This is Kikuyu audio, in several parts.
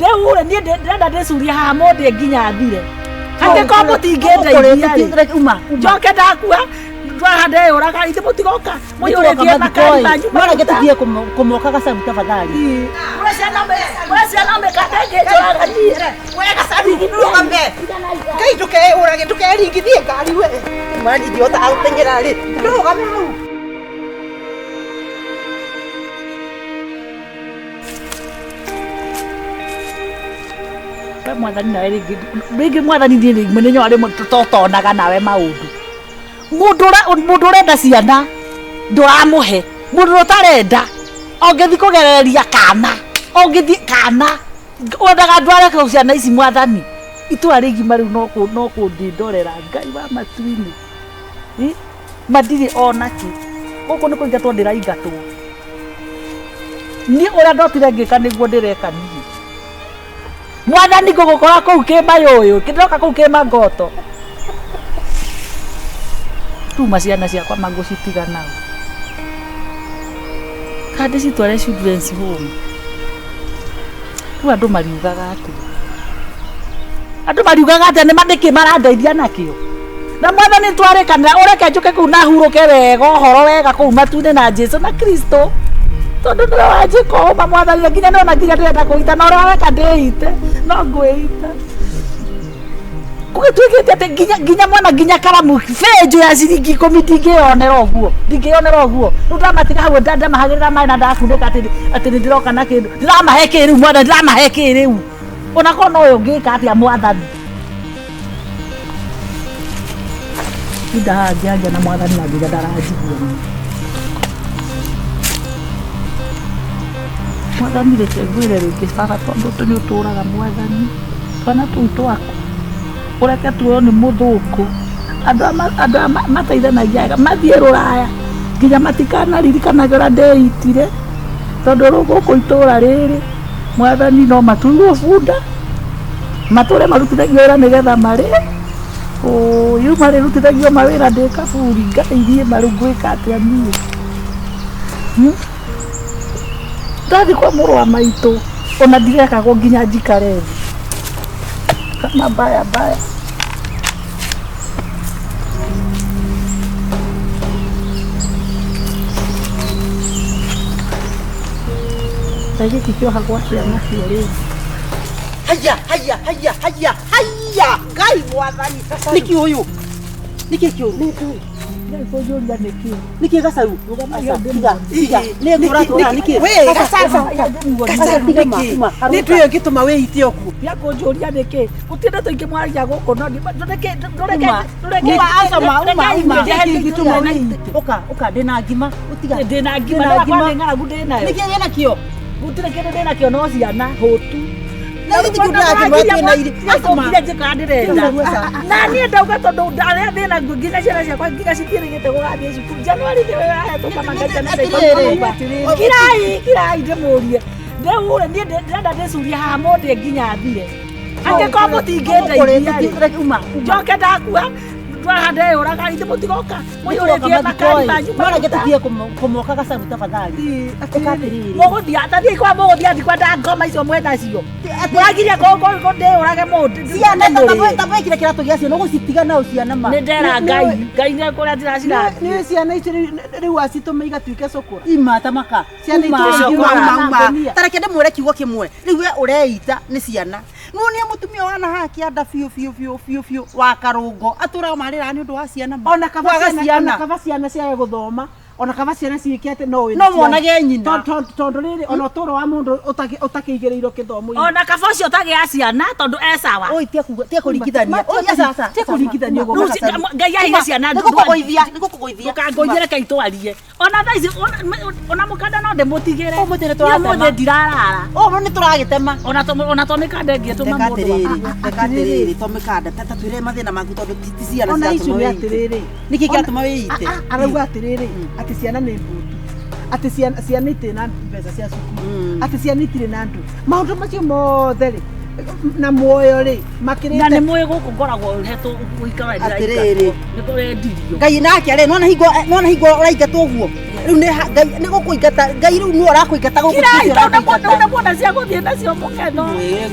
Rĩu rĩ, niĩ ndĩrenda ndĩcurie haha mũndĩ nginya thire. Angĩkorwo mũtingĩndeithia rĩ, Uma, uma. njoke ndakua twaha ndeyũraga ithe mũtigoka mũiyũrĩtie makari manyu No reke maguta. tũthiĩ kũmoka gacaru tafadhali. Kũrĩ ciana mĩkate ĩngĩnjũraga niĩ. We gacaru rũgame. Ngai ndũkeũrage ndũkeringithie ngari we. Mani ndihotaga gũteng'era rĩ. Ndũrũgame hau. We mwathani nawe rĩngĩ rĩngĩ mwathani niĩ rĩngĩ nĩ nyoa rĩmwe totonaga nawe maũndũ. Mũndũ ũrenda ciana ndũramũhe, mũndũ ũrĩa ũtarenda ũngĩthiĩ kũgereria kana, ũngĩthiĩ kana wendaga ndware kũ ciana ici mwathani. Itũra rĩgima rĩu no kũndĩndorera Ngai wa matu-inĩ. Ĩ, ma ndirĩ ona kĩ. Gũkũ nĩ kũingatwo ndĩraingatwo. Niĩ ũrĩa ndotire ngĩka nĩguo ndĩreka niĩ. Mwathani ngũgũkora kũu kĩmayũyũ, ndĩroka kũu kĩmangoto. Tuma ciana ciakwa ma ngũcitiga nao. Kana ndĩcitware children's home. Rĩu andũ mariugaga atĩa? Andũ mariugaga atĩa nĩ nĩkĩ marandeithia nakĩo? Na mwathani twarĩkanĩra ũreke njũke kũu na hurũke wega ũhoro wega kũu matu-inĩ na Jesu na Kristo. Tondũ nĩwe wanjĩka ũma mwathani na nginya nĩwona nginya ndĩrenda kwĩita na ũrĩa weka ndĩite no ngwĩita. Gũgĩtuĩkĩte atĩ nginya nginya mwana nginya karamu benjũ ya ciringi ikũmi ndingĩyonera ũguo ndingĩyonera ũguo rĩu ndamatiga hau ndamahagĩrĩra maĩ na ndakunĩka atĩ atĩ nĩ ndĩroka na kĩndũ ndĩramahe kĩ rĩu mwathani ndĩramahe kĩ rĩu onakorwo no ũyũ ngĩka atĩa mwathani. Tinda haha ngĩaria na mwathani na nginya ndaranjigua. Mwathani reke ngwĩre rĩngĩ baba tondũ nĩ ũtũraga mwathani twana tũu twaku ũreke tuoywo nĩ mũthũngũ andũ aya mateithanagia wega mathiĩ rũraya nginya matikanaririkanage ũrĩa ndeitire tondũ rĩu gũkũ itũra rĩrĩ mwathani no matuirwo bunda matũre marutithagio wĩra nĩgetha marĩe ũyũ marĩrutithagio mawĩra ndĩ kaburi Ngai niĩ ma rĩu ngwĩka atĩa niĩ? Ndathiĩ kwa mũrũ wa maitũ ona ndirekagwo nginya njikare thĩ kama mbaya mbaya. Kaĩ gĩkĩ kĩohagwo atĩa nakĩo rĩu? Haya haya haya haya haya Ngai mwathani. Nĩkĩ ũyũ? Nĩkĩ kĩũru? Kũnjũria nĩkĩ? Nĩkĩ gacaru? Tiga, tiga. Nĩ ngũratũra nĩkĩ? We gacaru. Gacaru nĩkĩ? Nĩ ndũĩ ĩngĩtũma wĩite ũguo. Tiga kũnjũria nĩkĩ? Gũtirĩ ndeto ingĩ mwaragia gũkũ no ndũreke ndũreke ndũreke Uma, aca ma, uma, uma. Nĩkĩ Gĩtũma wĩite? Ũka, ũka, ndĩna ngima. Ũtiga. Ndĩna ngima, Ndĩna ndĩna ngima. ngima. Ng'aragu ndĩnayo. Nĩkĩ wĩnakĩo? Gũtirĩ kĩndũ ndĩnakĩo no ciana hũtu. Na githĩ kĩu ndĩrakĩmwĩra twĩna irio. Nginya njĩkaga ndĩrenda. Na niĩ ndauga tondũ ndarĩa thĩna nginya ciana ciakwa nginya citiĩrĩgĩte gũgathiĩ cukuru. Januari nĩwe yahetũka manga ciana ciakwa Atĩrĩrĩ. nyũmba. Kirai, kirai ndĩmũrie. Rĩu rĩ, niĩ ndĩrenda ndĩcurie haha mũndĩ nginya thire. Angĩkorwo mũtingĩndeithia rĩ, Uma, njoke ndakua twaha ndeyũraga ithe mũtigoka mũiyũrĩtie makari manyu No reke maguta. tũthiĩ kũmoka gacaru tafadhali. Ũka atĩrĩrĩ. Mũgũthiĩ tathiĩ kwa mũgũthiĩ athi kwa ndangoma icio mwenacio. Mũragiria ndĩyũrage mũndũ. Ciana tabekire kĩratũ gĩa ciana ũgũcitiga nao ciana ma. Nĩ ndera Ngai. Ngai nĩ kũrĩa ndĩracirathie. Nĩ ciana ici rĩu acitũma igatuĩke cũkũra. Ima tamaka. Ciana Uma. itũraga Uma, uma, uma. uma. Ta reke ndĩmwĩre kiugo kĩmwe. Rĩu we ũreita nĩ ciana. Nuonia mũtumia wana haha kĩanda biũ biũ biũ biũ biũ wa karũngo atũraga marĩraga nĩ ũndũ wa ciana ma. Ona kaba Kwaga ciana, ona ciana. kaba ciana ciage gũthoma ona kaba ciana ciĩke atĩ no wĩna No ciana. monage nyina. Tondũ rĩrĩ ona ũtũũro wa mũndũ ũtakĩigĩrĩirwo gĩthomo-inĩ. Ona kaba ũcio ũtagĩa ciana tondũ e sawa. Oi tia kuga tia kũringithania. Ma- Oi aca aca. tia kũringithania ũguo Rĩu Ngai aheire ciana Nĩ gũkũgũithia, nĩ gũkũgũithia. Ndũkangũithie reke itwarie. Ona thaa ici ona mũkanda no ndĩmũtigĩre. Ũmũthĩ nĩ Niĩ tũratema. ũmũthĩ ndirarara. Ũũ nĩ tũragĩtema. Ona to mĩkanda ĩngĩtũma Reka mũndũ atĩrĩrĩ, akue. reka atĩrĩrĩ, to mĩkanda, ta twĩre mathĩna maku tondũ ti ciana Ona ciratũma icio nĩ wĩite. atĩrĩrĩ. Nĩkĩ kĩratũma wĩite? Arauga atĩrĩrĩ atĩ ciana nĩ mbutu atĩ ciana itirĩ na mbeca cia cukuru atĩ ciana itirĩ na ndũ maũndũ macio mothe rĩ na muoyo ri Na makirite nĩ mũĩ gũkũ ngoragwo hetwo gũikara Atĩrĩrĩ. nĩ kũrendirio. Ngai nake rĩ nona hingo nona hingo ũraingatwo ũguo rĩu nĩ Ngai nĩ gũkũingata Ngai rĩu nĩwe ũrakũingata gũkũ Kirai ti tondũ ũrakũingata. nĩ muona cia gũthiĩ nacio mũkeno.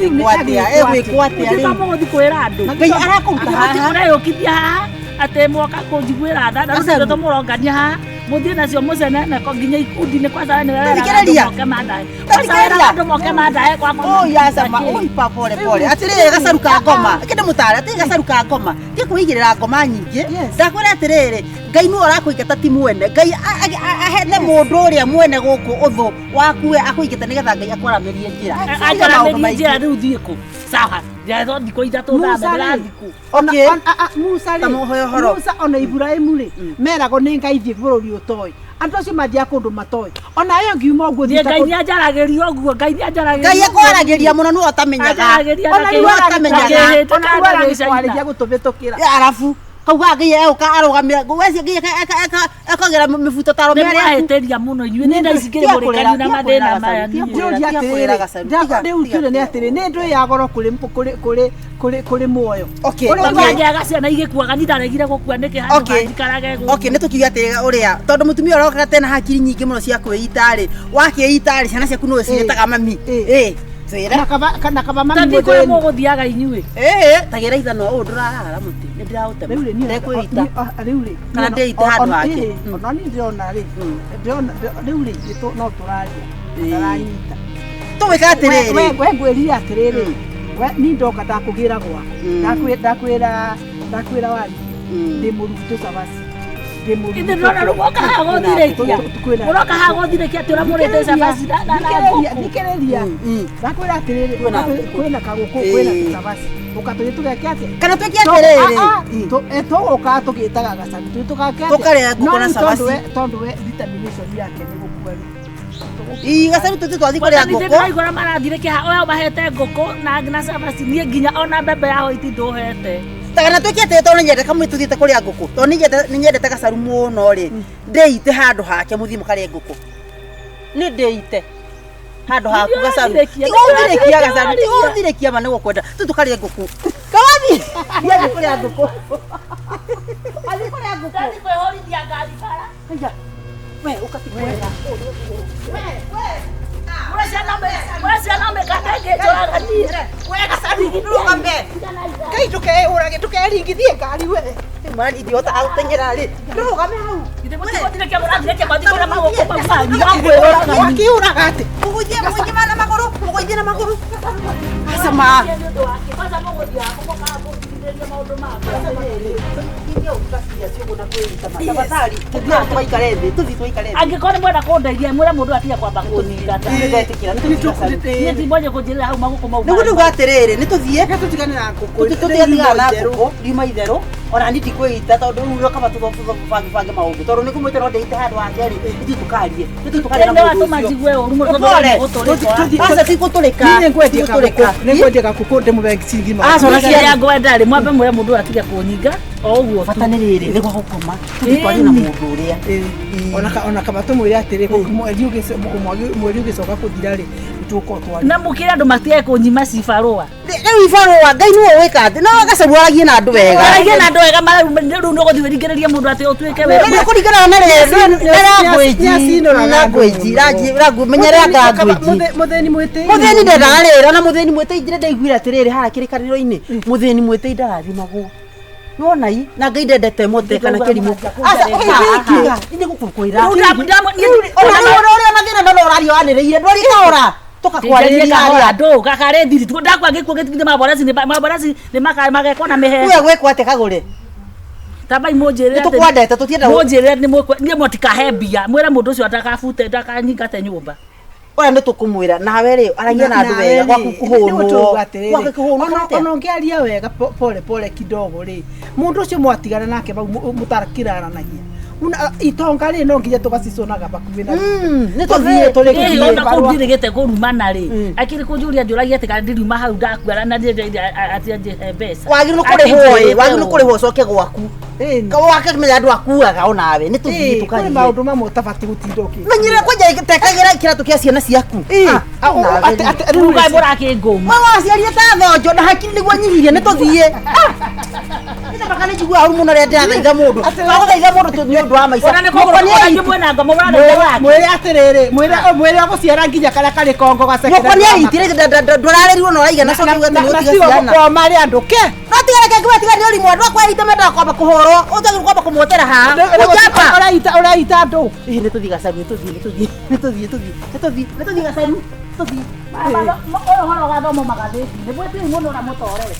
Ĩgwĩkwo atĩa ĩgwĩkwo atĩa Mũtiga rĩu mũgũthiĩ kwĩra andũ. Ngai arakũruta Atĩ haha mũreyũkithia haha atĩ mwoka kũnjiguĩra tha na rĩu Gacaru. nĩtũ mũrongania haha mũthiĩ nacio mũceneneko nginya ikundi-inĩ kwanza we nĩwe weraga andũ Thikĩrĩria. moke mandahe kwanza weraga andũ moke mandahe kwakwa Oi acama oi pa pole pole atirĩrĩ gacaru ka ngoma kĩndĩ mũtare atirĩ gacaru ka ngoma ti kwĩigĩrĩra ngoma nyingĩ Yes. ndakwĩra atĩrĩrĩ Ngai nĩwe ũrakũingata ti mwene Ngai ahete mũndũ ũrĩa mwene gũkũ ũthũ waku we akũingata nĩgetha Ngai akwaramĩrie njĩra Tiga maũndũ anjaramĩrie maingĩ. njĩra rĩu thiĩ kũ sawa njathwo thikũ ithatũ Musa thame rĩ. ndĩrathiĩ kũ Okay. Musa Ta mũhoe ũhoro. Musa ona Ibrahimu rĩ meragwo nĩ Ngai thiĩ bũrũri ũtoĩ andũ acio mathiaga kũndũ matoĩ ona ĩyo ngiuma ũguo Niĩ thiĩte Ngai kũndũ- nĩ anjaragĩria ũguo Ngai nĩ anjaragĩria Ngai akwaragĩria mũno nĩwe ũtamenyaga Anjaragĩria ona rĩu Nĩwe ũtamenyaga. ona rĩu aragĩkwarĩria gũtũbĩtũkĩra arabu kauga Ngai egũka arũgamĩra wecio Ngai ekagĩra mĩbuto ta arũme nĩ arĩa aku. mwahĩtĩria mũno inyuĩ nĩ thaa ici Tiga kũrĩra, ngĩrĩ mũrĩkanu na tiga mathĩna kũrĩra, maya Gacaru, niĩ. tiga Njũria Tiga kũrĩra atĩrĩrĩ Gacaru, tiga, rĩu tiga, tũrĩ nĩ tiga. atĩrĩ nĩ ndũĩ ya goro kũrĩ kũrĩ kũrĩ kũrĩ kũrĩ muoyo Okay, Ũrĩa okay. ugaga- Ngĩaga ciana igĩkuaga niĩ ndaregire gũkua nĩkĩ handũ Okay. hanjikarage gũkũ. Okay, nĩ tũkiuge atĩ ũrĩa tondũ mũtumia ũrokaga tena hakiri nyingĩ mũno cia kwĩita rĩ wakĩita rĩ ciana ciaku nĩwe cigĩtaga mami Ĩ. ĩ twĩre na kaba na kaba mami Ta thiĩ kũrĩa mũthĩni. mũgũthiaga inyuĩ ĩ tagĩra ithanwa ũũ ndũrarara mũtĩ nĩ ndĩraũtema Rĩu rĩ, niĩ- ndekwĩita rĩu rĩ Kana niĩ- ndĩite handũ hake. ona niĩ ndĩrona rĩ ndĩrona rĩu rĩ no tũraria Ĩ. ndaranyita tũgwĩka atĩrĩrĩ we ngwĩrire atĩrĩrĩ we niĩ ndoka ndakũgĩra gwaku ndakwĩra ndakwĩra wari ndĩ mũrutũ cabaci ndĩ mũrutũ Ithe ndĩrona rĩu mũroka haha gũthirĩkia mũroka haha gũthirĩkia atĩ ũrĩa mũrĩte cabaci na ngũkũ. thikĩrĩria ndakwĩra atĩrĩrĩ Kwĩna ngũkũ. kwĩna kagũkũ kwĩna Ĩ. tũcabaci ũka tũthiĩ tũgeke atĩa kana twĩke atĩrĩrĩ tũgũkaga tũgĩtaga gacabu tũthiĩ tũgake atĩa? Tũkarĩa ngũkũ No na rĩu tondũ cabaci. tondũ we determination yake nĩ gũkua rĩ ĩ gacaru tũthiĩ twathiĩ kũrĩa Mwathani, ngũkũ ndĩraigua ũrĩa marathirĩkia haha ũyũ mahete ngũkũ na cabaci niĩ nginya ona mbembe ya hoiti ndũhete Ta kana twĩke atĩrĩ tondũ nĩnyendete kamwe tũthiĩte kũrĩa ngũkũ tondũ nĩnyendete gacaru mũno rĩ ndĩite handũ hake mũthiĩ mũkarĩe ngũkũ nĩ ndĩite handũ haku Nĩ gacaru ũrathirĩkia, tiga ũthirĩkia gacaru tiga ũrathirĩkia. ũthirĩkia ma nĩgũkwenda tu tũkarĩe ngũkũ kawathi thiĩ kũrĩa ngũkũ athiĩ kũrĩa ngũkũ Ndathi kwĩhũrithia ngari bara Haiya, we ũkatikwenda Mũrĩ ciana mĩkate ĩngĩnjũraga niĩ. we gacaru ndũrũgame Ngai ndũkeũrage ndũkeringithie ngari we mani ndihotaga gũteng'era rĩ ndũrũgame hau Ithe mũtigũthirĩkia mũrathirĩkia mwathiĩ kũrĩa magũkũ mau manyu. Mangwĩrũraga niĩ. Wakiũraga atĩ mũgũithie mũgũithie na magũrũ mũgũithie na magũrũ acama Nĩ ũndũ wake. Kwanza mũgũthiaga mũkaga kũndigithĩria maũndũ makwa. tafadhali tũthiĩ tũgaikare thĩ tũthiĩ tũgaikare thĩ Angĩkorwo nĩ mwenda kũndeithia mwĩre mũndũ atige kwamba kũnyingata. Nĩndetĩkĩra, nĩ tũthiĩ gacaru. Niĩ ti mwenye kũnjĩrĩra hau magũkũ mau. nĩguo ndauga atĩrĩrĩ nĩ tũthiĩ tũtigane na ngũkũ tũtigatigana na ngũkũ riuma itherũ ona niĩ ndikwĩita tondũ rĩu kaba tũbange maũndũ tondũ nĩngũmwĩte no ndĩite handũ hake rĩ ithuĩ tũkarie ithuĩ tũkarie na Nĩ mũndũ watũma ũcio njigue ũru mũno tondũ Pole. nĩgũtũrĩka. Aca ti gũtũrĩka Niĩ nĩngwendia Ti gũtũrĩka. kagũkũ nĩngwendia gakũkũ ndĩmũbe ciringi magana Aca, ona Niĩ kĩrĩa ngwenda rĩ mwambe mwĩre mũndũ ũyũ atige kũnyinga o ũguo tu. bata nĩ rĩrĩ nĩ gwa gũkoma tũthiĩ twarie na mũndũ ũrĩa ona kaba tũmwĩre atĩrĩ mweri ũgĩcoka kũthira rĩ nĩtũgũkorwo twaria Na mũkĩre andũ matige kũnyima cibarũa. Rĩu ibarũa Ngai nĩwe wĩka atĩ no gacaru aragie na andũ wega Aragia na andũ wega marau rĩu nĩ ũgũthiĩ wĩringĩrĩrie mũndũ atĩ ũtuĩke Nĩ wĩ kũringana na language menyerera language Mũthĩni mwĩtĩi muthĩni ndendaga rĩrĩ ona mũthĩni mwĩtĩi njĩra ndaiguire atĩrĩrĩ haha kĩrĩkanĩro-inĩ mũthĩni mwĩtĩi ndarathimagwo nĩwona i na ngai ndendete mote kana kĩrimũ aca ũka nĩ gũkũkwĩra ona rĩu ona ũrĩa na thĩna ndona ũraria wanĩrĩire ndwari kahora tũkakwarĩrĩria harĩa ndå gakarä thiri ndakwa gä kuo gä maboreci maboreci nä magekwo na mä he uya gwĩkwo atĩ kagũre tambai må njä re Nĩ tũkwendete, tũtienda må njä re niä motikahe mbia mwä re må ndå å cio ndakabute ndakanyingate nyå mba ũrĩa nĩ tũkũmwĩra nawe rĩ aragia na andũ wega gwaku kũhũnwo gwaku kũhũnwo kana atĩa? ona ũngĩaria wega pole pole kidogo rĩ mũndũ ũcio mwatigana nake bau mũtarakĩraranagia Itonga rĩ no nginya tũgaciconaga bakuhĩ na Nĩ tũthiĩ tũrĩkie Ona kũu ndirĩgĩte kũrumana rĩ, akĩrĩ kũnjũria njũragia atĩ kana ndiriuma hau ndakuara na atĩ anjĩhe mbeca. Wagĩrĩirwo kũrĩhwo ĩ, wagĩrĩirwo kũrĩhwo ũcoke gwaku. Wakĩmenya andũ akuaga onawe, nĩ tũthiĩ kũrĩ tũkarie. Maũndũ mamwe ũtabatiĩ gũtinda ũkĩ Menyerera kwanja tekagĩra kĩratũ kĩa ciana ciaku. Rĩu kaĩ mũrakĩngũma. Mama waciarire ta thonjo na hakiri nĩguo nyihirie, nĩ tũthiĩ. Nĩtambaka nĩ njiguaga ũru mũno rĩrĩa ndĩrathaitha mũndũ. Twagũthaitha mũndũ nĩ ũndũ wa maica. Ona nĩ kũgũra mwena ngoma ũrathaitha wake. Mwĩre atĩrĩrĩ, mwĩre agũciara nginya karĩa karĩ kongo gacekera. Mũkwa nĩ aitire ndũrarĩrirwo na ũraiga na coke uge atĩ nĩ ũtiga ciana. Koma rĩ andũ ke. No tiga reke ngiuge tiga nĩ ũrimũ, andũ akwa aitũ mendaga kwamba kũhũrwo, ũtagĩrĩirwo kwamba kũmwotera haha. Ũnjamba. Ũraita ũraita andũ. Ĩĩ nĩ tũthiĩ Gacaru, nĩ tũthiĩ, nĩ tũthiĩ, nĩ tũthiĩ, tũthiĩ, nĩ tũthiĩ, nĩ tũthiĩ Gacaru, tũthiĩ. Ũyũ ũhoro ũgathomwo magathĩti-inĩ, mwĩtĩi mũno na mũtorete.